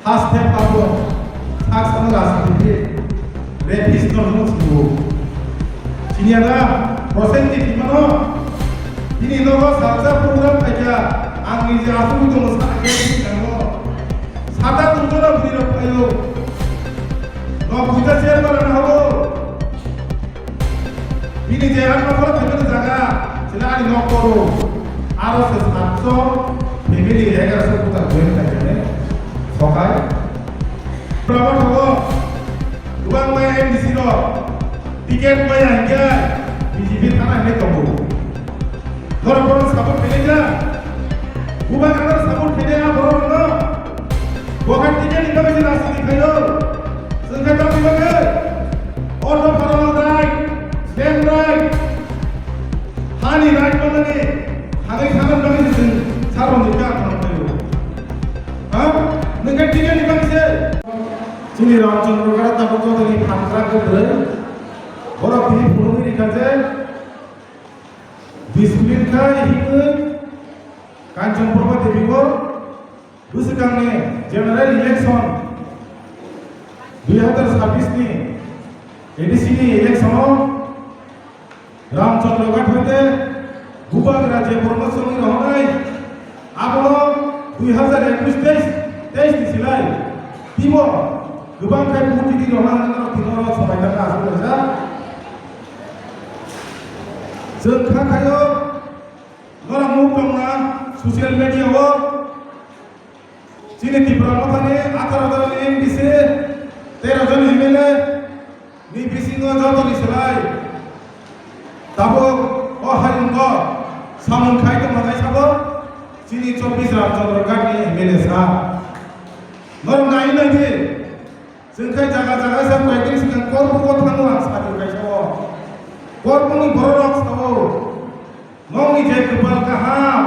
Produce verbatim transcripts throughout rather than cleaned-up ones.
Aste papo, sak sama rajniti, rapist no hino sibo. Siniya da, Prosenjit himano, bini nogo salsa program khaikha, ang nije asugwi tongo sa khe sini nango. Sata tungjono bini rok phaio. No puja share barana habo. Bini je ang nokoro thangmani jaga, sila ani nok koro. Aro se satso family egaroso kuta join khaikhe sokai. Brabo thogo, gubang maya M D C rok, ticket maya hinkhe B J P thana hinwi tongo. Norok bono support khainai kha, gubang ano support khainai a borok rokno. Bo khe ticket ni bagwi se rajniti khaio. Chwng khe tamni bagwi? Auto pharma right, land right, hani right manani thangwi thangna bagwi se chwng sabrokni khe akhorok khaio. Ha? Nwng khe ticket ni bagwi se? Chini Ramchandra Gada tabuk jotoni phan kwrak khe bwrwi. Borok tini phunugwi rikha je discipline khai hinwi Kanchan Prabha Devi bo bwswkangni general election dui hazar sabbish ni A D C ni election o Ramchandra Ghat hoite Bubagra je borno songwi rohornai, abono dui hazar ekush teis, teis ni silai timo kwbang khai vote ridi rohna hwnwi norok tini oro somai tangkha aswk kaisa. Chwng kha khaio norok muk tongma social media o. Chini Tipra Mothani atharo jon M D C, tero jon M L A ni bisingo jotoni slai tabuk o hayungo samung khai tongma kaisa bo chini chobbish Ramchandra Ghat ni M L A sa. Norok nai nai di, chwng khai jaga jaga sa koi din sikang Korbugo thango ang sadi kaisa o. Korbuni bororok sao. Nokni je kwpal kaham,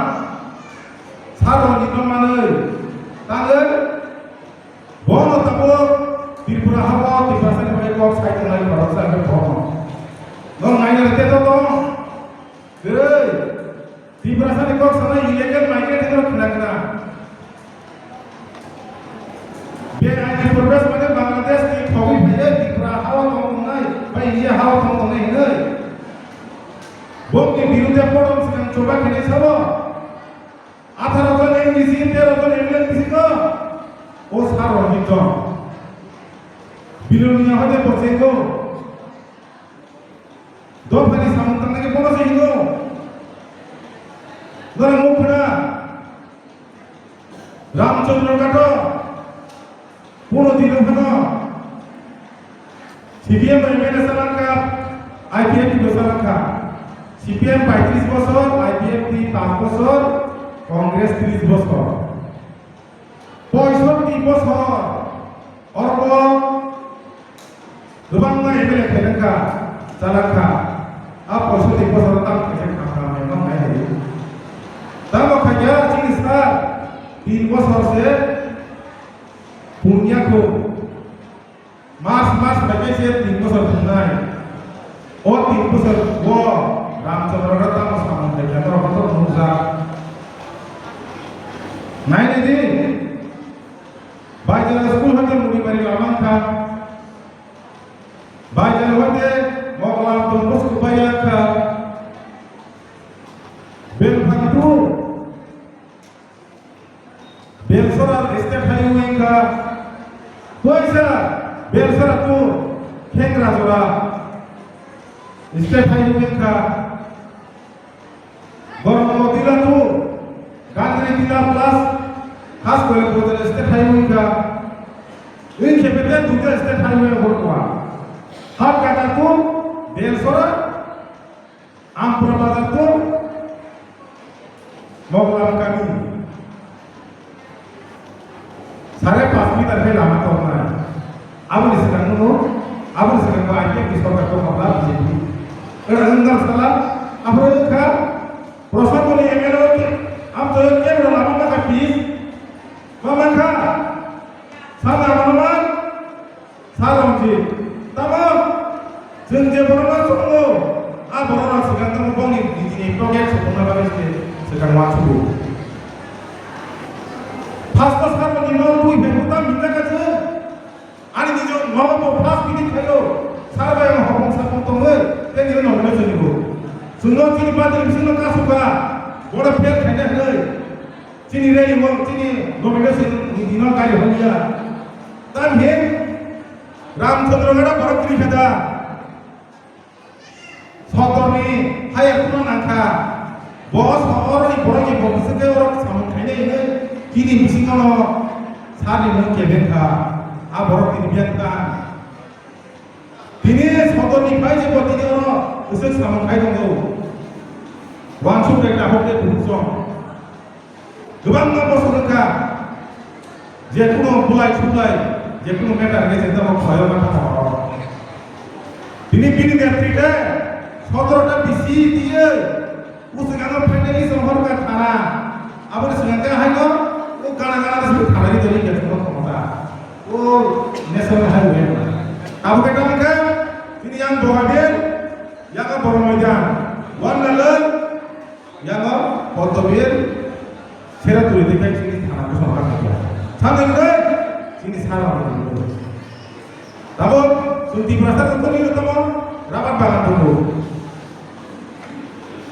saro ni no manwi, tangwi, bono tabuk Tripura hao Tiprasani bagwi kok sai tongnai khoroksa khe bono. Nok naina rwte to tong, kwrwi, Tiprasani kok sanai illegal migrant hwnwi khna khna. Be aini Purbesh mane Bangladesh ni thogwi phaiwi Tripura hao tong tongnai ba India hao tong tongnai hinwi. Bokni birude podom swkang choba khainai sabo. Atharo jon M D C, tero jon M L A bisingo o saro hinwi tong. Bilonia hoite bochengo. Dophani samung tangnai khe bono se hingo. Norok muk khna. Ramchandra Ghato, Puno Dino phano C P M M L A salangkha, I P F T bo salangkha. C P M paitris bosor, I P F T panch bosor, Congress tris bosor. Poisotti bosor, oro Kwbangma M L A khailangkha, chalangkha. A poisotti bosor tamo khaikhe kha kha mai ma nai hai. Tamo khaikhe chini sir tin bosor se punya kho. March mas bai khe se tin bosor thwngnai. O tin bosor o Ramchandra no tamo samung khaikhe norok kotor nukjak. Nai nai di. Baijala school hake muri bari lama kha. Baijal hoite Moglam Don Bosco baiya kha. Belphang tu Belsora state highway kha. Koisa Belsora tu Khengrajora state highway kha. Bormotila tu Gandri Tila plus khas kore Bojra state highway kha. Ini khepete duita state highway hor kwa. Hat kata tu Belsora, Ampura Bazar tu Moglam kami. Sare pas meter khe lama tongnai. Aboni swkang no, aboni swkang bo I P F T sorkar tongkha ba B J P. Era wngkha sala, aphuru wngkha Prashanto ni M L A o ke, am to ke bro lama ma ka pis. Ma man kha. Sana ma man. Sa rong ji. Tamo. Chwng je borok no chwngo, a borok rok swkang tamo bongni nijini pocket sokna bagwi se swkang uansukgo. Pasto sabo ni nok twi phai buta minta ka Chwngno chini party ni bisingo kasukha, bono fail khaina hwnwi chini rally o, chini nomination ni dino gari holiya. Tamhin Ramchandra Gada borok tini kheda. Sotorni haya kuno nangkha. Bo sotorni borokni bokisike orok samung khainai hwnwi chini bisingono sarni mung kebeng kha. A borok tini biyang kha. Tini sotorni phai je bo tini oro bwswk samung khai tongo. Wansuk de tahok de bukhuk song. Kwbangma bosor wngkha. Je kuno bulai sublai, je kuno matter hwnwi chwng tamo khoyo ma tamo horo. Tini bini netrite sotorota bisi diye. Bwswk ano finally song horkha thana. Aboni swkang khe haino o gana gana swk thana ri toni khe thangma khomota. O national highway. Abo khe tamo khe tini yang Bogabil, yang Borok Moidan. Wan Lalung, yang Poddobir, Sera twi twi khai chini thana bwsong kha kha. Thang nang dai, chini sara nang dai. Tamo, chwng Tiprasa rok thani rok tamo, rabar bagan tongo.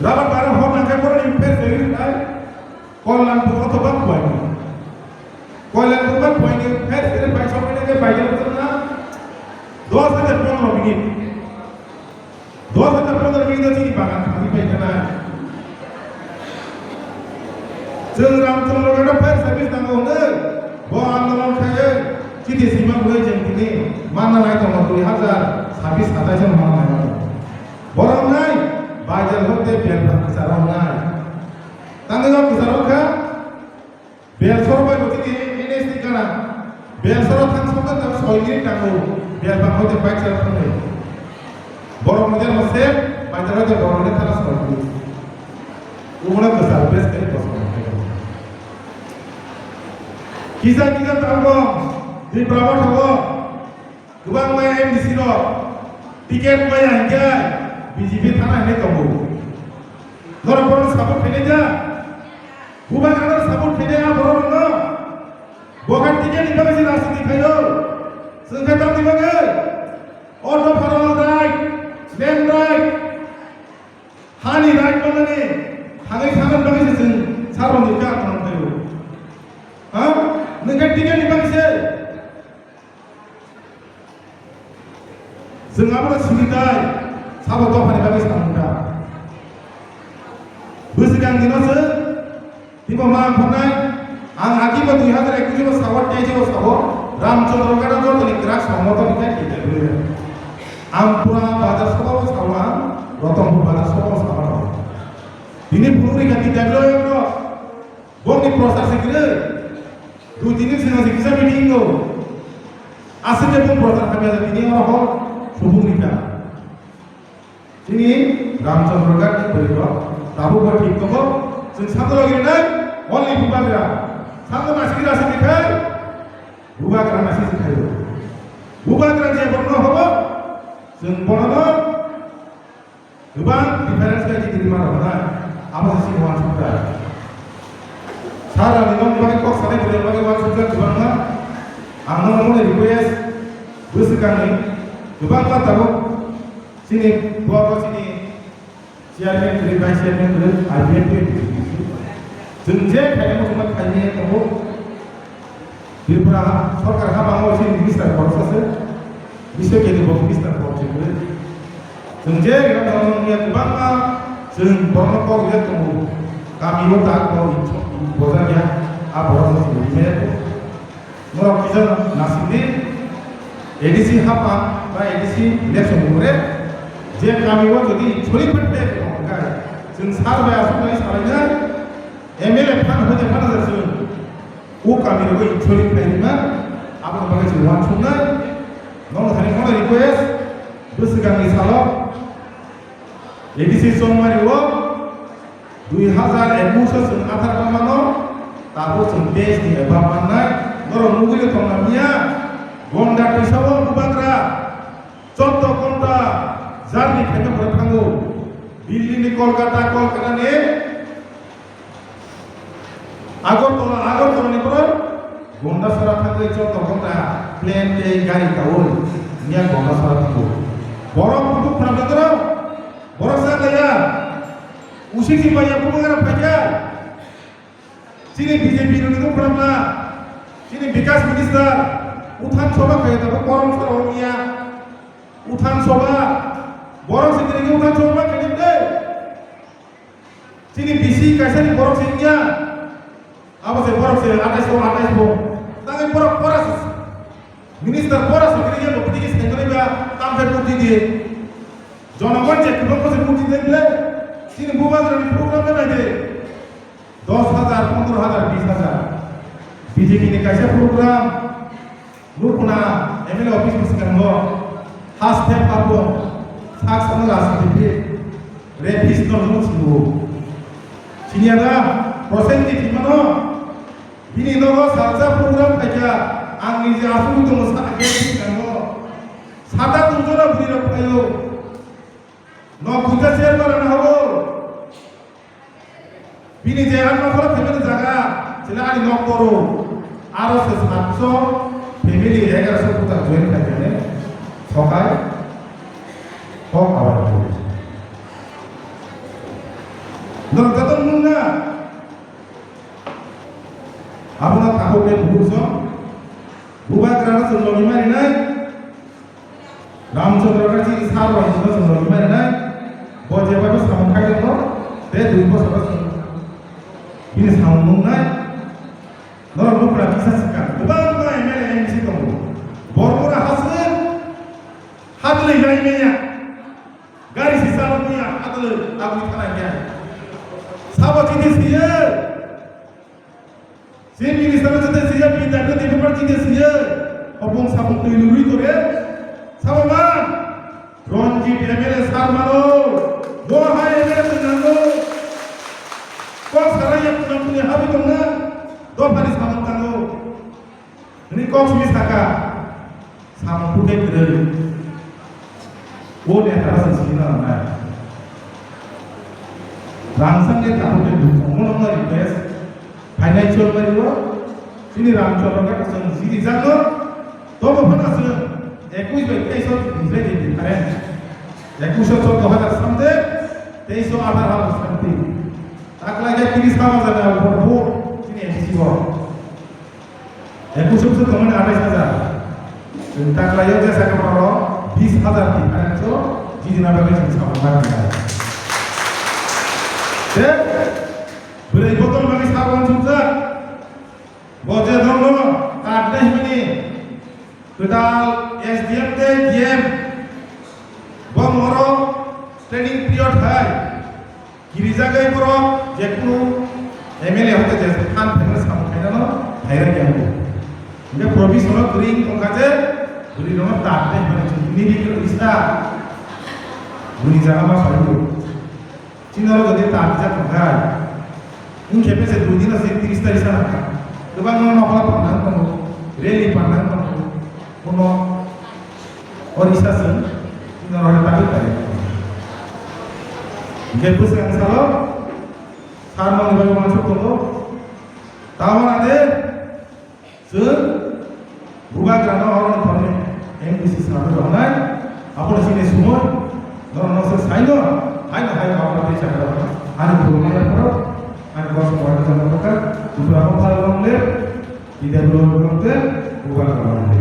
Rabar bagan hor nang khe borok ni pher se ri khai, Kollanpur othoba Khuaini. Kollanpur ba Khuaini pher se ri bai sok nang khe bai jang tong na, dos hajar pondro minute. Dos hajar pondro minute chini bagan thangwi pai khana. Chwng Ramchandra Gada fire service nango hwnwi bo andolon khaiwi chini sima bwlai chwng tini manna nai tongo dui hajar sabis satais o manna nai tongo. Borok nai Baidal hote Belpha kwcharo nai. Tangwi o kwcharo kha. Belsoro bai bo tini N S ni gana. Belsoro thang sokna tang soi minute tango. Belpha hoite bike sara thangwi. Borok ni jano se, bai jano je borok ni thana soi minute. Ubuna kwchar bes khe bosong. Kisa kisa tango. Di brabo thango. Kwbangma M D C rok ticket maya hinkhe B J P thana hinwi tongo. Norok borokno support khainai da? Bubagrano support khainai a borokno? Bo khe ticket ni bagwi se rajniti khaio. Chwng khe tamni bagwi? O dopharokno right, land right, hani right manani thangwi sanani bagwi se chwng saroni khe athang khaio. Ha? Nwng khe ticket ni bagwi se? Chwng abono simi tai, sabo dophani bagwi samung ta. Bwswk ang dino se, twibo ma ang phoknai, ang agi bo dui hajar ekush bo sabo, teis bo sabo, Ramchandra Gada jotoni kwrak songmoto ni khe twi twi. Ang pura bazar soba bo sabo ang, Rotonpur bazar soba bo sabo. Bini phuru rikha twi twi. Bongni prochar se kwrwi. Dui tin din sino se kisa meeting go. Aswk je bong prochar khamya je tini oro hor subung rikha. Tini Ramchandra Ghat ni bwrwi rok tabuk bo thik tongo. Chwng sakno logi rinai only Bubagra. Sakno nasi gira se dikhai. Bubagra nasi se khai. Bubagra je bongno hobo. Chwng bonono Kwbang difference khe chini rima rok na, abo se chini uansukjak. Sir, ani nokni bagwi kok sanai, bwrwi bagwi uansukjak kwbangma. Ang nono mone request, bwswkangni kwbangma tabuk chini bo, bo chini chairman kwrwi, vice chairman kwrwi, I P F T. Chwng je khainai muchungma khainai tongo. Tripura ha, sorkar ha bango se minister khoroksa se, bise kedi bo minister khoroksa se. Chwng je rwngya kwbangma chwng borokno kok rwjak tongo. Kami o tak bo bojakya, a borok no chwng rwjak. Norok kisa nasingdi A D C hapang ba A D C election ni pore je kami o jodi choli phat de hwnkhe chwng sar bai aswk bai salainai M L A phan hoide phan hajar chwng. O kami rwgwi insurance khairima, aboni bagwi se uansuknai. Nono thani kono request, bwswkangni salo A D C chongmani o dui hajar ekush o chwng athar mano, tabuk chwng teis ni eba mannai. Norok nugwi tongna miya, gonda tisa o bubagra, chotto ghonta journey khaina pore thango. Delhi ni Kolkata, Kolkata ni Agartala, Agartala ni borok Gondasara thangwi chotto ghonta plane tei gari kaui miya Gondasara thango. Borok bukhuk khwnam jotoro, borok sa kaya, Usik si maya bubagra phaikha. Chini B J P ni nungkhrama, chini Bikas Minister, Uthan Sobha khayo tabuk Borom Sora ongya. Uthan Sobha, Borom Sindri ni Uthan Sobha khayo de. Chini B C kaisa ni Borom Sindri ya. Abo se Borom se atais bo, atais bo. Tangai Borom Borom se. Minister Borom Sindri ya, bokti ke sengkari ba, tam se bukti di. Jonogon je kubang ko se bukti de ble. Chini bubagra ni program na de. Dos hajar, pondro hajar, bis hajar. B J P ni kaisa program, nukuna M L A office bwskango, haste papo, sak sana last certificate, rapist no no chibu. Siniya da, Prosenjit himano, bini nogo salsa program khaikha, ang nije asugwi tongo sa gate bwskango. Sata tungjono bwrwi rok phaio. No puja chair barana habo. Bini je ang nokoro phaimani jaga, chwla ani nok toro. Aro se satso family egaroso puta join khaimani. Sokai. Kok abar ko. Norok joto nungna. Abono takhuk de bukhuk song. Bubagrano chwng logi marinai. Ramchandra Gachi sar rok no chwng rok mai nai, bo jeba bo samung khai tongo, tei dui bosor o chwng bini samung nung nai. Norok nukla kisa swkang, kwbangma M L A M C tongo. Bormura haswk hatwlwi nai manya, gari si chalok manya, hatwlwi aboni thana khe. Sabo chini siye. Chief Minister no chete siya, P W Department chete siya, hopong sapong twi lurui tore, sabo man, Ranjit M L A sar mano, bo hai M L A twngango, kok sarai ya punam puni habi tongna, dophani samung tango, hini kok simi saka. Samung khuke kwrwi. O neta rok se sini nangnai. Rang sangke tabuk ke bumung no request. Financial mari o. Sini rang choro ka kasong sini jano. Tobo phana se ekwis bai teis o different. Ekwis o chordo hajar something, teis o atharo hajar something. Taklai ke tris hajar na bo sini M C o. Ekwis bosor tongmani athais hajar. Chwng taklaio jesa kapharo bis hajar difference o jidina bagwi chwng samung nang nai. Tei bwrwi botol bagwi sa uansukjak. Bo je dongno card nai hwnwi kwtal S D M tei D M bo moro training period hai. Kirijagwi borok jekunu M L A hote je phan phaimani samung khainano phaira khe ango. Hingke provision o kwrwi wngkha je bwrwi rokno tat tei hwnwi chini bini khe tisa bwrwi jaga ma phaio. Chini oro jodi tat rijak tongkha, wngkhe bese dui dino se tris ta risa nangkha. Kwbangma nokla pannang tongo, rally pannang tongo. Bono o risa chwng norokni bagwi kari. Hingke bwswk ang salo, sar mangni bagwi uansuk tongo. Tamo nade chwng bubagrano oro ni thorni M D C swnamwi tongnai. Abono chini sumui norok noksa saino, haino hai kok tei chakra ani phuru maya phuru ani kosong wari jangkha, Tripura mokha long le. Ida belum belum te bukan orang.